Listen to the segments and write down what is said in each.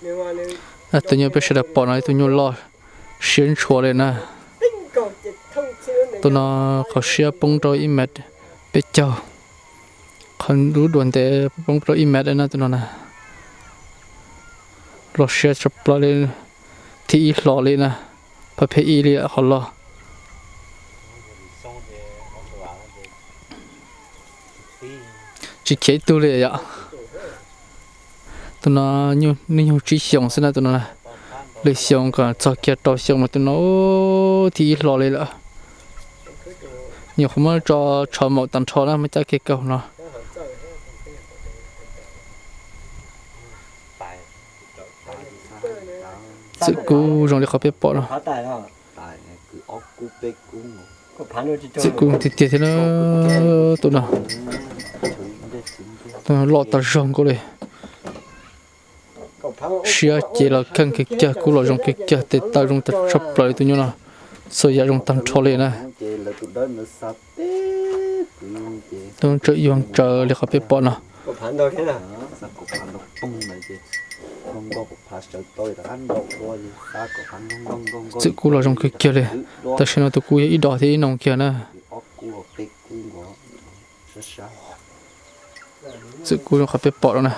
Tus nyuj peb sawv daws pom no ib tug nyuj loj siab ntshua li na. Tus no qhov siab poob rau ib mev peb caug, qhov lub duav ntev poob rau ib mev na tus no na. Loj siab tshaj plaws li, thib ib hlo li na, phaj phem ib li qhov loj. Tsis khiav ib tug li yom. Tus no hnub nyoog tsib xyoos xwb na tus no. Lwm xyoo kom txog kiag rau xyoo mas tus no thib ib hlo li lawm. Nyuam qhuav muab tso tshov maum tag nrho na muab cab kiag kaug no. Txwm kub zoo li qhov peb pom no. Txwm kub tiag tiag thiab na. Tus no loj tag zog nkaus li. Siab ces los kheej kiag kiag, kub los zoo kiag kiag, tes taw zoo tag tshaj plaws li tus nyuj no. Txhua yam zoo tag nrho li na. Lub tswm yuag ntsaws li qhov peb pom no. Txwm kub los zoo kiag kiag li. Tam sim no tus kub yog ib dos thiab ib noog kiag na. Txwm kub zoo qhov peb pom no na,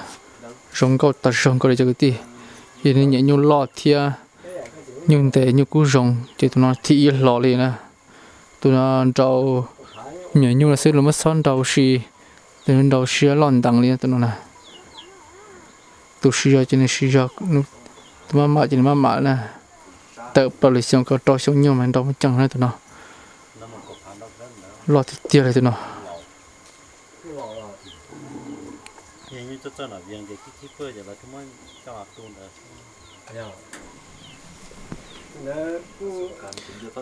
zoo nkauj tag zog nkaus li cov kwv tij. Yog nej nyiam nyuj loj thiab nyuj ntev nyuj kub zoo ces tus no thib ib hlo li na. Tus no nrau nyuam nyuj no xwb los muab xob nrau si, tus no nrau siab loj nteev li tus no na. Tus siv zog ces nws siv zog, tus maj mam ces nws maj mam na. Tawm plaws lwm xyoo kaum rau xyoo nyuj mas nrau muaj ceem na tus no. Loj tiag tiag li tus no.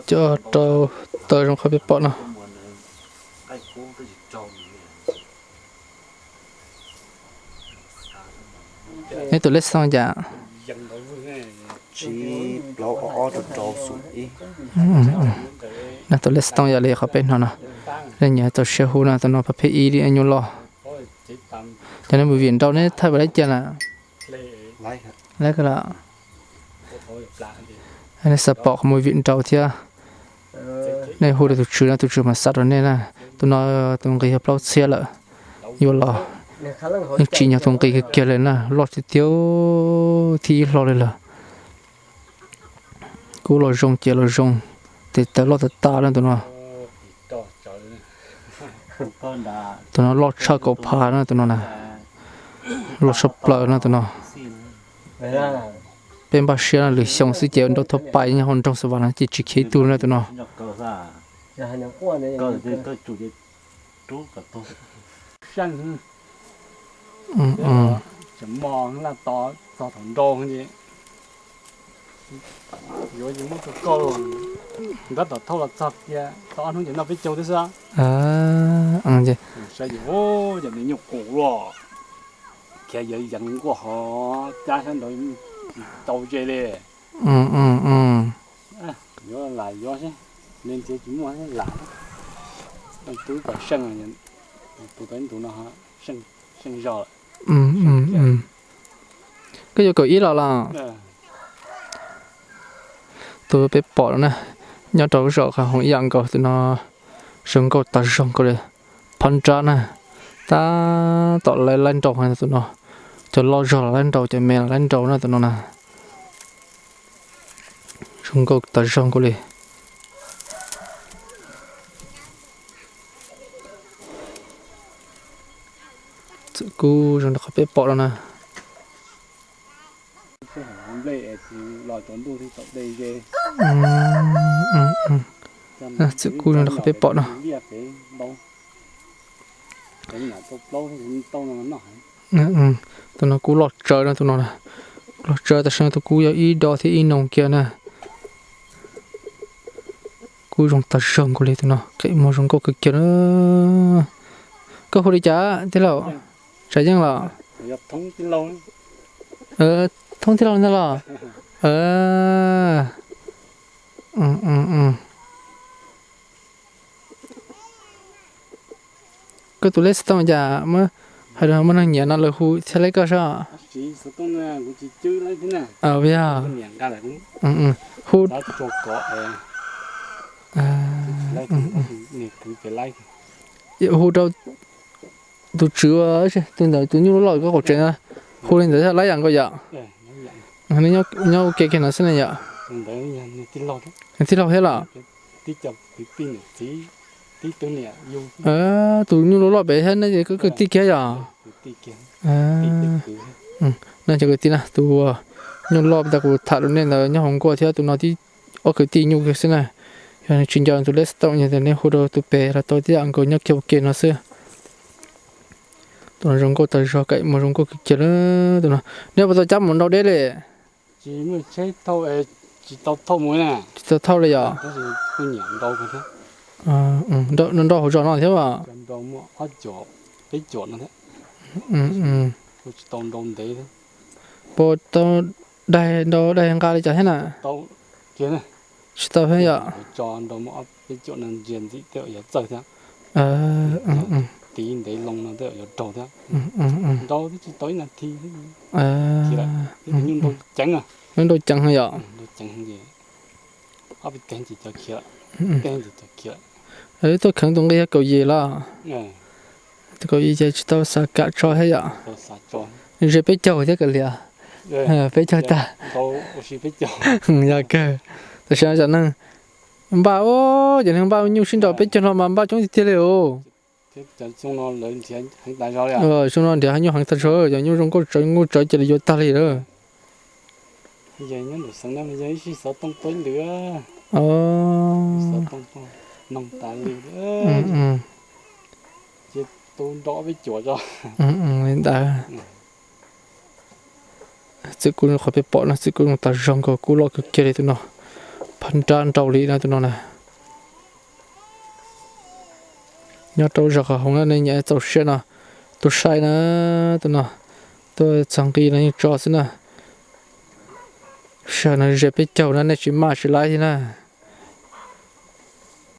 Coj rau taw zoo qhov peb pom no. Neb tus lej xoo cas? Neb tus lej xoo yog li qhov peb hnov no. Nej nyiam txaus siab hu no, tus no phaj phem ib li nyuj loj. Cov nej mus vim nrau neb thaij puas laib kiag na? Laib kawg los. Nej xav pom qhov mus vim nrau thiab, nej hu rau tus tswv no tus tswv mam xa rau nej na. Tus no tus nqis yog plaub txhiab lawm. Yuav los yeej tsim nyog tus nqis kiag kiag li na, loj tiag tiag, thib ib hlo li lawm. Kub los zoo ces los zoo, tes taw loj tas tas na tus no. Tus no loj tshaj kaum phav na tus no na. Loj tshaj plaws na tus no. Peb npaj siab no lwm xyoo xwb ces nrau thaj pais nyob hauv nroog Xav Vas no ces tsis khiav ib tug na tus no. Tseem mos laj to txog thaum nrau ces yuav muab rau koj, ntab tom thauj los txog tias tau ob hnub ces noj peb caug twb xwb. Saib ces yog me nyuam qus los khiav yeev yeev nkuaj hov cab sab nraud tsis tau ze li. Yuav lam yuav, ne ntxiv tsis muaj lam, tub kom seej, tus tau tus no seej zog. Koj yuav kaum ib los los? Tus peb pom no na, nyob rau lub zos Qhov Hoov ib yam nkaus, tus no zoo nkauj tas zog nkaus li. Phab nrab na, tab tom laib laib nrau tus no, cov loj zog los laib nrau, cov me los laib nrau na tus no na. Zoo nkauj tas zog nkaus li. Txwm kub zoo li qhov peb pom no na. Txwm kub zoo li qhov peb pom no. Tus no kub loj tsawv na, tus no loj tsawv, tam sim no tus kub yog ib do thiab ib noog kiag na. Kub zoo tag zog nkaus li tus no, qe muag zoo nkauj kawg kiag na. Koj hu li cas tij laug? Tsav Yeej los? Thoob tij laug ntag los? Koj tus lej xov tooj cas muab Hais rau muaj neeg nyiam no lawv hu thiab laib koj sab. Yog, hu, hu rau tus tswv, tus ntawm tus nyuj loj loj koj qaum tsev na, hu li ntawd thiaj laib yam nkaus yom. Nyob ua ke kiag no xwb ne yom. Nws tij laug thiab los? Tus nyuj loj loj pem thiab ne ces koj kwv tij kiag yom. No cov kwv tij na, tus nyuj loj tas kuv tham rau nej ntawd nyob hauv nkuaj thiab tus no tib ob kwv tij nyuj kiag xwb na. Yog nws tsis nco tus lej xov tooj ces nej hu rau tus pem los tau tib yam nkaus, nyob kiag ua ke no xwb. Tus no zoo nkauj tas zog, kaim muag zoo nkauj kawg kiag li. Tus no neb puas tau cab mus nrau deb li? Tsis tau thauj li yom. Nrau hauv zos no thiab as? Puas tau daig nrau daig nqa li cas thiab na? Tsis tau thiab yom. Nrau ceev yom. Tuaj kheev tus nqi yog kaum yim los? Tus kaum yim ces tsis tau xav kam tso thiab yom. Ze peb caug thiab kav liam. Peb caug tag. Yog kawg. Tam sim no cov neeg npaj, cov neeg npaj nyuj sib nraus peb caug no mas npaj coob tiag tiag li os. Xyoo no nrhiav nyuj heev tag zog, cov nyuj zoo nkauj tsawv nkauj tsawv cia li yuav tag li lawm. Li ntawd, txwm kub qhov peb pom no txwm kub zoo tas zog nkaus, kub loj kawg kiag li tus no. Phab nrab nrau li no tus no na. Nyob rau zos qhov hauv na, nej nyiam txaus siab no tuaj saib na. Tus no tuaj txog nqi no yeej tso xwb na. Sij hawm no ze peb caug na, nej tsis maj tsis laib thiab na.